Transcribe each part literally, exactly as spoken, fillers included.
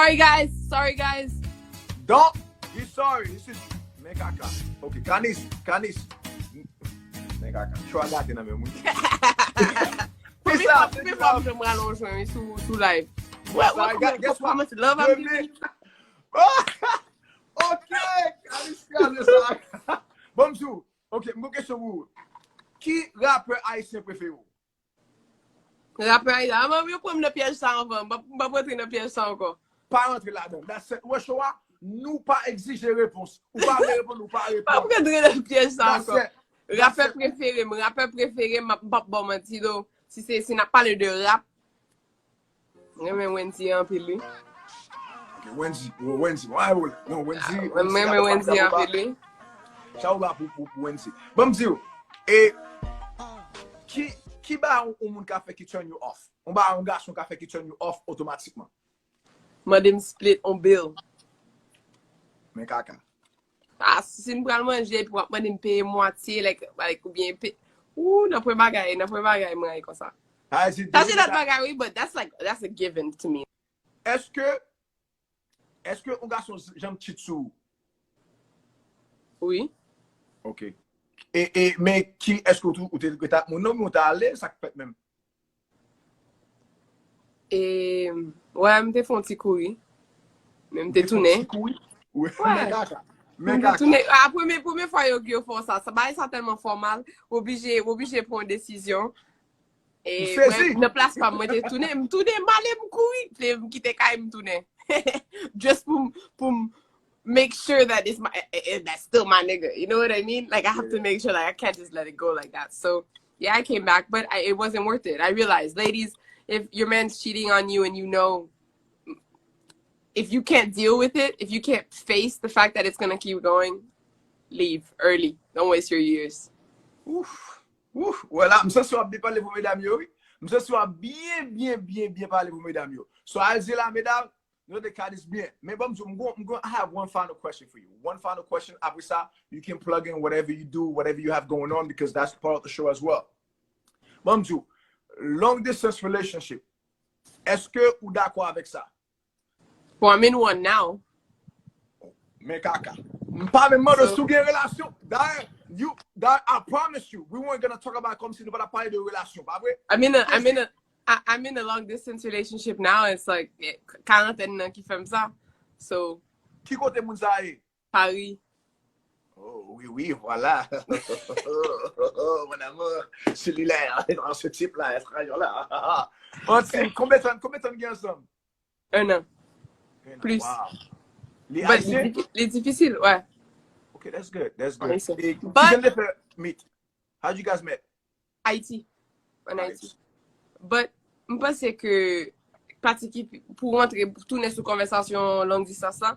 Sorry, guys. Sorry, guys. Don't be sorry. This is men kaka. Ok, Kanis, Kanis. Men kaka. Cho a gate nan men mwen. Premye fwa, premye fwa m janm ralonj mwen sou, sou live. Wè, wè, how much love I'm giving you. Ok, Kanis kraze sa. Bon, m di w. Ok, m gon kesyon pou ou. Ki rapè ayisyen prefere w? Rapè ayisyen. Avan, yo pran m nan pyèj sa anvan. M p ap, m p ap rantre nan pyèj sa ankò. Pa rantre ladan. That's it. Ou wè show a, nou pa egzije repons. Ou pa vle reponn, ou pa reponn. M p ap rantre nan pyèj sa ankò. Rapè prefere m, rapè prefere m, m p ap ba w manti, though. Si se, si n ap pale de rap, mwen renmen Wendy anpil, wi. Ok, Wendy, Wendy, mwen renmen Wendy. Mwen renmen Wendy anpil, wi. Chapo ba pou, pou, pou Wendy. Ban m di w, e ki, ki bagay yon moun ka fè ki turn you off? Yon bagay yon gason ka fè ki turn you off otomatikman? Mande m split on bill. Men kaka. Ah, si m pral manje epi w ap mande m peye mwatye, like, like, oubyen pe... Ooh, nan pwen bagay, nan pwen bagay m rayi konsa. Sa se lòt bagay, wi, but that's like, that's a given to me. Èske, èske yon gason janm cheat sou ou? Wi. Ok. E, e, men ki, èske ou, ou te ret ak moun nan, oubyen ou te ale, sa k fèt menm? E, wè, m te fè yon ti kouri. Men m te tounen. Ti kouri? Wi, men kaka. M te tounen. A, premye, premye fwa yo, yo fè w sa, sa, bagay sa tèlman fòmal, ou oblije, ou oblije pran yon desizyon. E mwen, nan plas pa m, mwen te tounen, m tounen, m ale, m kouri, m kite kay, m tounen. Just pou, pou m make sure that it's my, eh, eh, that's still my nigga. You know what I mean? Like, I have to make sure, like, I can't just let it go like that. So, yeah, I came back, but I, it wasn't worth it. I realized, ladies, if your man's cheating on you and you know, if you can't deal with it, if you can't face the fact that it's gonna keep going, leave early. Don't waste your years. Ouf, ouf, wè la, m santi w ap byen pale pou medam yo, wi. M santi w ap byen, byen, byen, byen pale pou medam yo. So, al di la, medam, nou te ka di byen. Men bon, m di w, m gon, m gon, I have one final question for you. One final question. Apre sa, you can plug in whatever you do, whatever you have going on, because that's part of the show as well. Bon, m di w, long distance relationship, èske ou dakò avèk sa? Well, I'm in one now. Men kaka. M pa menm mande si w gen relasyon. Dayè, you, dayè, I promise you, we weren't gonna talk about kòmsi nou pa t ap pale de relasyon, pa vre? I'm in a, I'm in a, I, I'm in a long distance relationship now. It's like, eh, karantèn nan ki fè m sa. So. Ki kote moun sa ye? Paris. Oh, oui, oui, voilà. Mon amour, celui-là, ce type-là, étranger-là. Antin, konbyen tan, konbyen tan n gen ansanm? Un an. Plus. Li ayisyen? Li difisil, wè. Ok, that's good, that's good. E kijan n te fè meet? How did you guys met? Ayiti. An Ayiti. But, m panse ke pati ki pou rantre, tounen sou konvèsasyon long distance la,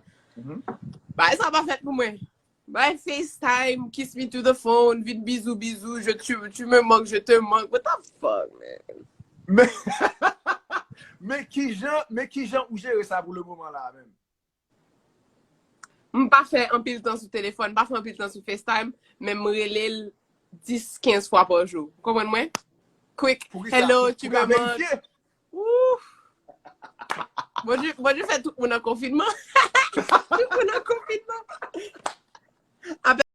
bagay sa pa fèt pou mwen. Bay FaceTime, kiss me through the phone, vin bizou bizou, je, tu, tu me manques, je te manque. What the fuck, man? Men, men kijan, men kijan ou jere sa pou le moman la menm? M pa fè anpil tan sou telefòn, m pa fè anpil tan sou FaceTime, men m rele l dis, kenz fwa pa jou. Ou konprann mwen? Quick, hello, tu me manques. Ouf! Bondye, Bondye fè tout moun an konfinman. Tout moun an konfinman.